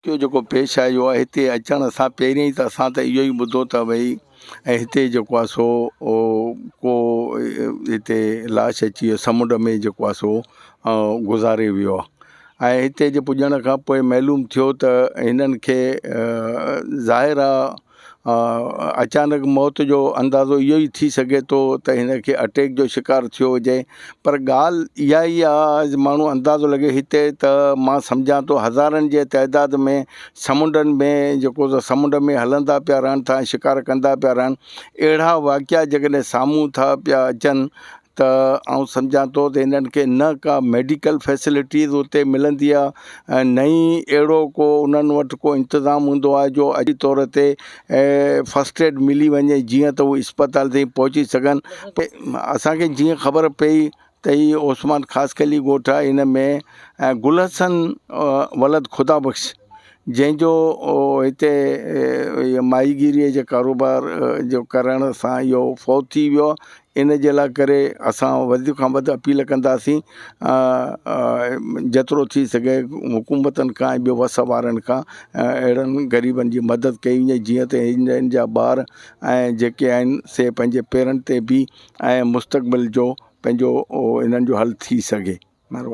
واقعو جيڪو پيش آيو آهي هتي اچڻ سان پهرين ته اسان ته اهو ئي ٻڌو ته ڀئي ۽ هتي جيڪو آهي سو ڪو هتي لاش اچي ويو سمنڊ ۾ جيڪو آهي سو گذاري ويو آهي ۽ هتي جي پڄڻ کان پوءِ معلوم ٿيو ته هنن کي ظاهر آهي اچانڪ موت جو اندازو اهو ئي ٿي سگهي ٿو ته هن کي اٽيڪ جو شڪار ٿيو هجي پر ڳالهه اها ئي آهي ماڻهو اندازو لڳي هتي ته مان سمجهان ٿو هزارن جي تعداد ۾ سمنڊن ۾ جيڪو سمنڊ ۾ هلندا پيا رهن ٿا شڪار ڪندا پيا رهن اهڙا واقعا جيڪڏهن سامهون ٿا پيا اچن ته آئون سمجهان ٿو ته هنن کي نه ڪا ميڊيڪل فيسلٽيز اتي ملندي آهي ۽ نه ئي اهڙو ڪو انهن وٽ ڪو انتظام هوندو آهي جو عجيب طور تي فرسٽ ايڊ ملي وڃي جيئن ته هو اسپتال تائين پهچي سگهن اسانکي جيئن خبر پئي ته هي عثمان خاصخيلي ڳوٺ آهي هن ۾ گل حسن ولد خدا بخش جنهن جو هتي ماهيگيريء جي ڪاروبار جو ڪرڻ سان اهو فوت ٿي ويو ان جي لاء ڪري اسان وڌ کان وڌ اپيل ڪنداسين جيترو ٿي سگهي حڪومتن کان ۽ ٻيو وس وارن کان اهڙن غريبن جي مدد ڪئي وڃي جيئن ته هنن جا ٻار ۽ جيڪي آهن سي پنهنجي پيرن تي بيهي ۽ مستقبل جو پنهنجو انهن جو حل ٿي سگهي. مهرباني.